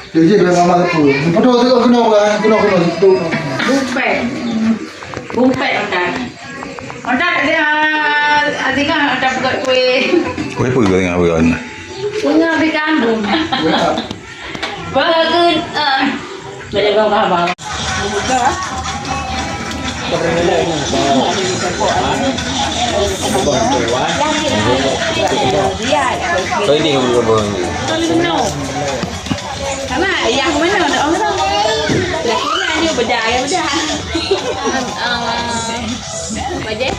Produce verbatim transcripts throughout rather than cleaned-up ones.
Jadi, bila mama tu, foto tu kena orang, kena, kena, kena. Bumpet. Bumpet otak. Otak dia, ah, tengah otak buat kuih. Kuih apa kau tengah buat? Tengah beli kambing. Bagus, ah. Boleh bawa abang. Ini yang belum. Sama, yang mana nak orang? Laki ni hanya beda, ya beda. Baje.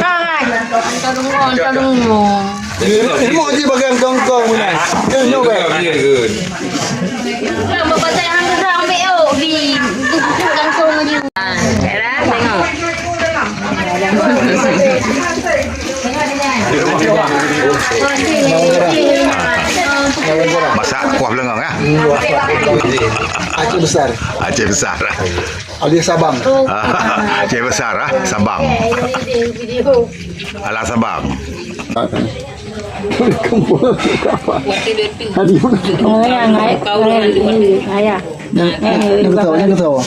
Hai. Ilmu je bagian kongkong ni. Ilmu bagian. Bukan bapak saya hang tu dah ambil, oh, di langsung je. Ah, ya dah, tengok. Masak kuah belengong, ah. Aceh besar. Aceh besar. Alias Sabang. Aceh besar, ah, Sabang. Alah Sabang. Tadi pun. Oh, yang naik. Ayah. Yang, yang ketawa, yang ketawa.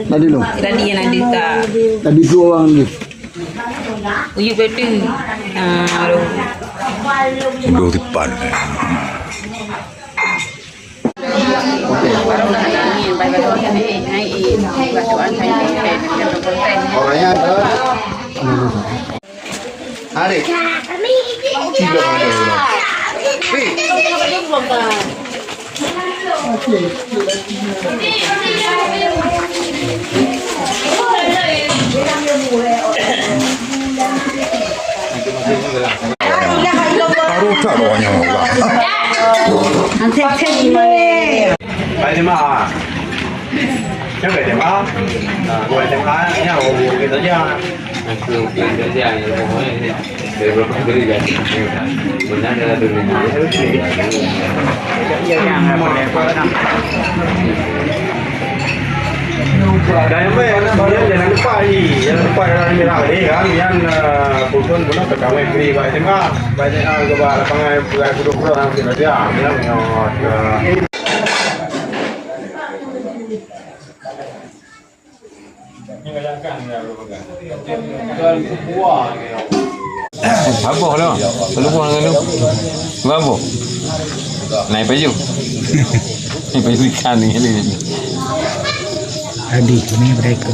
Tadi lu. Tadi yang ada tak? Tadi dua orang ni. Uyup betul. Ah, aduh. Dua depan. Orangnya ada. Ada. Tidak ada orang. Hei. Baru tak bawahnya Allah. Nanti cek ni. Baik, terima. Siapa yang terima? Nah, buat terima, ya, oh, kita aja. Langsung kita aja, ya, pokoknya. Dan yang baik, jangan lupa ni, jangan lupa dalam ni lah, ni kan, yang, eh, pukul bulan pertama free baik terima, baik terima ke lapangan, bulan puluh puluh, nanti saja, ya, ya, ya. Saboh lah. Saboh dengan tu. Saboh. Naik payung. Naik payung ikan ni. Tadi kami mereka.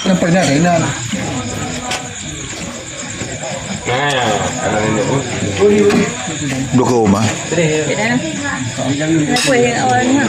Nampak dah, dah, dah. Dua ke rumah. Kenapa yang awalnya?